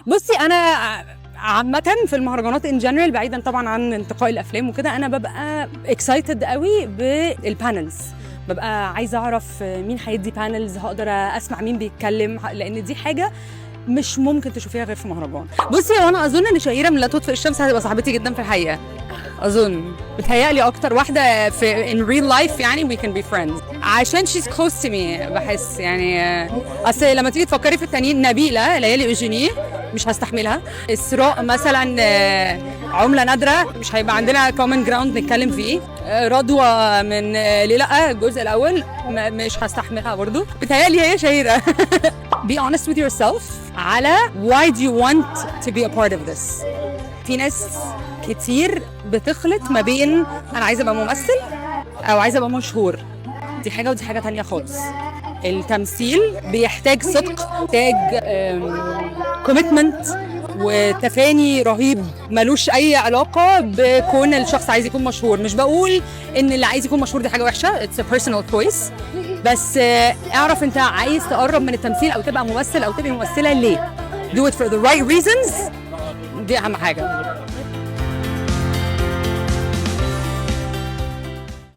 بصي، انا عامة في المهرجانات in general، بعيدا طبعا عن انتقاء الافلام وكده، انا ببقى excited قوي بال panels. ببقى عايزه اعرف مين هيدي panels، هقدر اسمع مين بيتكلم، لان دي حاجة مش ممكن تشوفيها غير في مهرجان. بصي، هو انا اظن ان شهيرة من لا تطفئ الشمس هتبقى صاحبتي جدا في الحقيقه. اظن بتهيألي اكتر واحدة في in real life يعني we can be friends، عشان she's close to me. بحس يعني اصل لما تيجي تفكري في التانيين، نبيلة ليالي اوجيني مش هستحملها، اسراء مثلا عمله نادره، مش هيبقى عندنا common ground نتكلم فيه. رضوى من ليه لا الجزء الاول مش هستحملها برضو. بتهيألي هي شهيره. be honest with yourself على why do you want to be a part of this. في ناس كتير بتخلط ما بين انا عايزه ابقى ممثل او عايزه ابقى مشهور. دي حاجة ودي حاجة تانية خالص. التمثيل بيحتاج صدق، يحتاج commitment وتفاني رهيب، ملوش اي علاقة بكون الشخص عايز يكون مشهور. مش بقول ان اللي عايز يكون مشهور دي حاجة وحشه، it's a personal choice، بس اعرف انت عايز تقرب من التمثيل او تبقى ممثل او تبقي ممثلة ليه. do it for the right reasons، دي اهم حاجه.